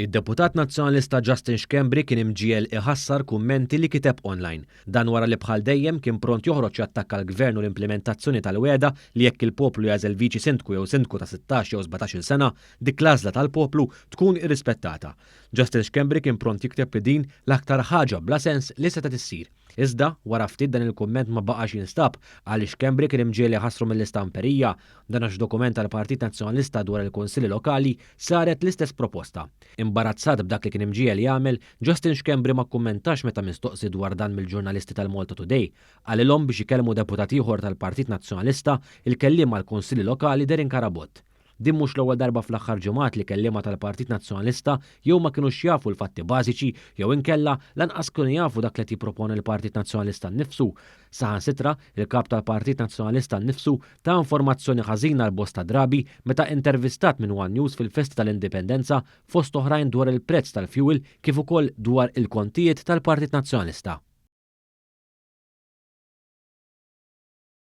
Id-deputat Nazzjonalista Justin Schembri kien imġiegħel iħassar kummenti li kiteb online. Dan wara li bħal dejjem kien pront joħroġ jattakka l-Gvern u l-implimentazzjoni tal-wegħda li jekk il-poplu jagħżel Viċi Sindku jew Sindku ta' 16 jew 17-il sena, dik l-għażla tal-poplu tkun irrispettata. Justin Schembri kien pront jikteb li din l-aktar ħaġa bla sens li setgħet issir. Iżda, wara ftit dan il-kumment ma baqax jinstab għaliex Schembri kien imġiegħel iħassru mill-istamperija. Dan għax f'dokument tal-Partit Nazzjonalista dwar il-Kunsilli Lokali saret l-istess proposta. Imbarazzat b'dak li kien imġiegħel jagħmel, Justin Schembri ma kkummentax meta mistoqsi dwar dan mill-ġurnalisti tal-Malta Today. Qalilhom biex ikellmu deputat ieħor tal-Partit Nazzjonalista, il-kelliem għall-Kunsilli Lokali Darren Carabott. Din mhux l-ewwel darba fl-aħħar ġimgħat li kelliema tal-Partit Nazzjonalista jew ma kinux jafu l-fatti bażiċi jew inkella lanqas kienu jafu dak li qed jipproponi l-Partit Nazzjonalista nnifsu. Saħansitra, il-Kap tal-Partit Nazzjonalista nnifsu ta informazzjoni ħażina għal bosta drabi meta intervistat minn one News fil-festi tal-Indipendenza fost oħrajn dwar il-prezz tal-fuel kif ukoll dwar il-kontijiet tal-Partit Nazzjonalista.